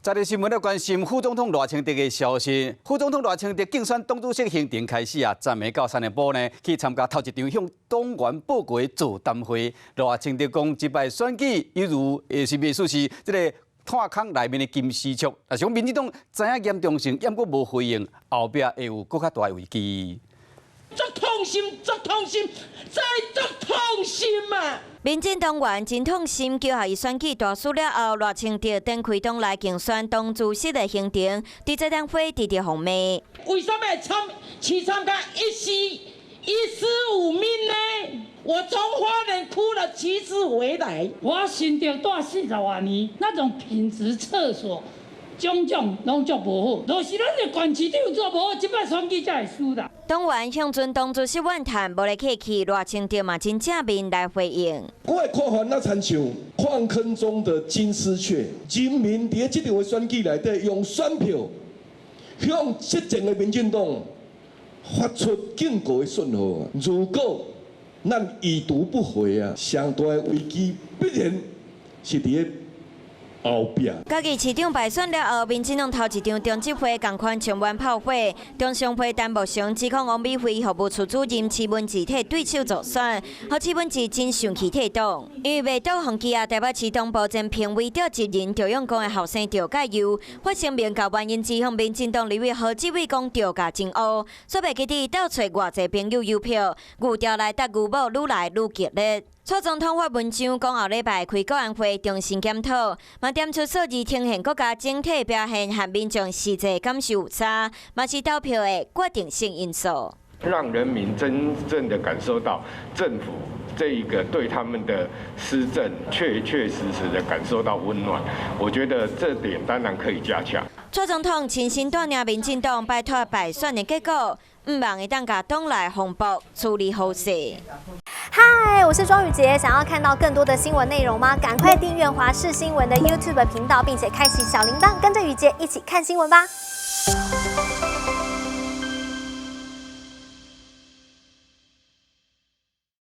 在地新聞來關心副總統賴清德的消息。副總統賴清德競選黨主席行程開始啊，昨暝到三重埔呢去參加頭一場向黨員報告的座談會。賴清德講，這擺選舉猶如是袂輸是這个炭空內面的金絲雀，若是講民進黨知影嚴重性，猶閣無回應，後壁會有閣較大的危機。足痛心，足痛心，再足痛心啊！民進黨員真痛心，九合一選舉大輸了後，賴清德展開黨內競選黨主席的行程，佇座談會直直予罵。為什麼參悽慘甲一死一屍五命呢？我從花蓮哭了七次回來。我新竹蹛40外年，那種品質廁所，種種攏足無好，就是咱的縣市長做無好，這擺選舉才會輸啦。黨員向準黨主席怨嘆，無咧客氣，賴清德嘛真正面來回應。我的看法若親像礦坑中的金絲雀，人民佇這場的選舉內底用選票向執政的民進黨發出警告的訊號。如果咱已讀不回啊，上大的危機必然是佇咧後壁。嘉義市長敗選了後，民進黨頭一場中執會仝款充滿炮火，中常會陳木勝指控王美惠服務處主任池文志替對手助選，予池文志真生氣退黨。因為袂倒予基啊，台北市東部前評委召集人趙永光的後生趙介佑，發聲明共原因指控民進黨立委何志偉講趙家真烏，煞袂記得鬥揣偌濟朋友郵票，牛調來搭牛母愈來愈激烈。蔡總統發文章講後禮拜開國安會重新檢討，嘛點出數字呈現國家整體表現和民眾實際感受有差，嘛是投票的決定性因素。讓人民真正的感受到政府這一個對他們的施政，確確實實的感受到溫暖。我覺得這點當然可以加強。蔡總統親身帶領民進黨擺脫敗選的結果，毋望會當共黨內風暴處理好勢。嗨，我是莊宇傑，想要看到更多的新聞內容嗎？趕快訂閱華視新聞的 YouTube 頻道，並且開啟小鈴鐺，跟着宇傑一起看新聞吧。